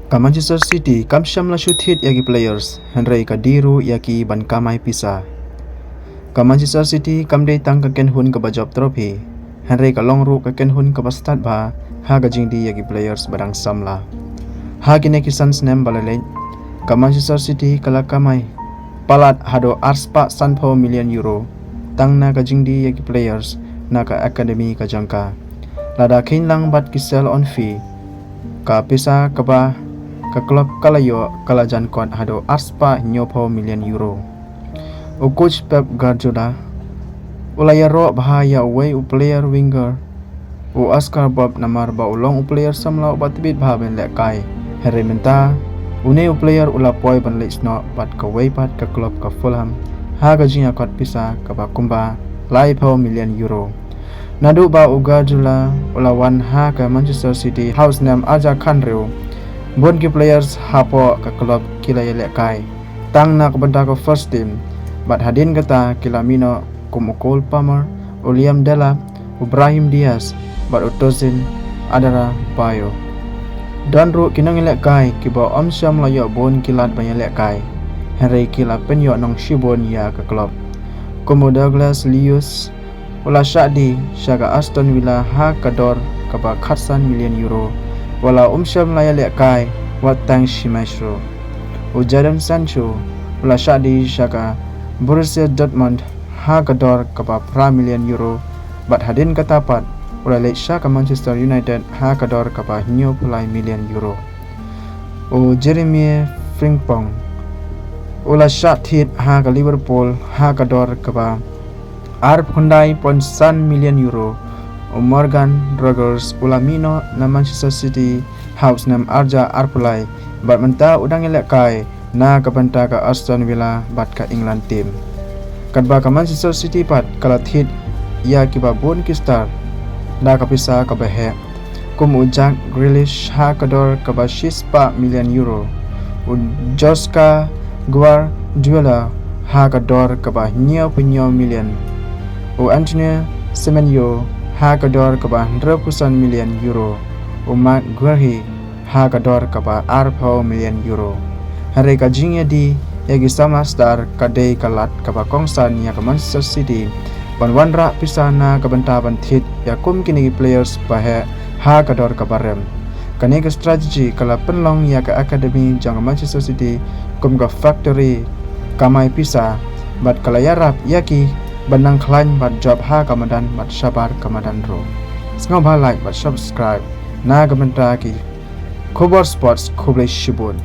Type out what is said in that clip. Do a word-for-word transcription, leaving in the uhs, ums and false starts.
Ka Manchester City kam shym la shu thied ïa ki players, hynrei ka die ruh ïa ki ban kamai pisa. Ka Manchester City kam dei tang ka kynhun kaba jop trophy, hynrei ka long ruh ka kynhun kaba stad bha ha ka jingdie ïa ki players ba dang samla. Ha kine ki san snem ba la leit, ka Manchester City ka la kamai palat haduh arspah sanphew million euro tang na ka jingdie ïa ki players na ka academy ka jong ka. Lada kheiñ lang bad ki sell on fee, ka pisa kaba ka club ka la ïoh ka la jan kot haduh arspah hynñiewphew million euro. U coach Pep Guardiola u la ïaroh bha ïa uwei u player winger, u Oscar Bobb, namar ba u long u player samla uba tbit bha ban lehkai. Hynrei mynta une u player u la poi ban leit snoh bad kawei pat ka club ka Fulham ha ka jingïakot pisa kaba kumba laiphew million euro. Naduh ba u Guardiola u la wan ha ka Manchester City ha u snem arhajar khathynriew, bun ki players hapoh ka club ki la ïalehkai tang na ka bynta ka first team, bad hadien kata ki la mih noh kum u Cole Palmer, u Liam Delap, u Brahim Diaz, bad u Tosin Adarabioyo. Don ruh ki nongïalehkai kiba ym shym la ïoh bun ki lad ban ïalehkai, hynrei ki la pynïoh nong shibun ïa ka club, kum u Douglas Luiz, u la shah die sha ka Aston Villa ha ka dor kaba khatsan million euro, wat la um shym la ïalehkai wat tang shi match ruh. U Jadon Sancho u la shah die sha ka Borussia Dortmund ha ka dor kaba phra million euro, bad hadien kata pat u la leit sha ka Manchester United ha ka dor kaba hynñiewphew lai million euro. U Jeremie Frimpong u la shah thied ha ka Liverpool ha ka dor kaba arphew khyndai point san million euro. U Morgan Rogers u la mih noh na Manchester City ha u snem arhajar arphew lai, bad mynta u dang ïalehkai na ka bynta ka Aston Villa bad ka England team. Katba ka Manchester City pat ka la thied ïa kiba bun ki star da ka pisa kaba heh, kum u Jack Grealish ha ka dor kaba shispah million euro, u Joshua Guardiola ha ka dor kaba hynñiewphew hynñiew million, u Antonio Semenyo ha ka dor kaba hynriewphew san million euro, u Marc Guehi ha ka dor kaba arphew million euro. Hynrei ka jingïadie ïa ki samla star ka dei ka lad kaba kongsan ïa ka Manchester City ban wanrah pisa na ka bynta ban thied ïa kum kine ki players ba heh ha ka dor kaba rem. Kane ka strategy ka la pynlong ïa ka academy jong ka Manchester City kum ka factory kamai pisa, bad ka la ïarap ïa ki ban nang khlaiñ bad jop ha ka madan bad shabar ka madan ruh. Sngewbha like bad subscribe na ka bynta ki khubor sports. Khublei shibun.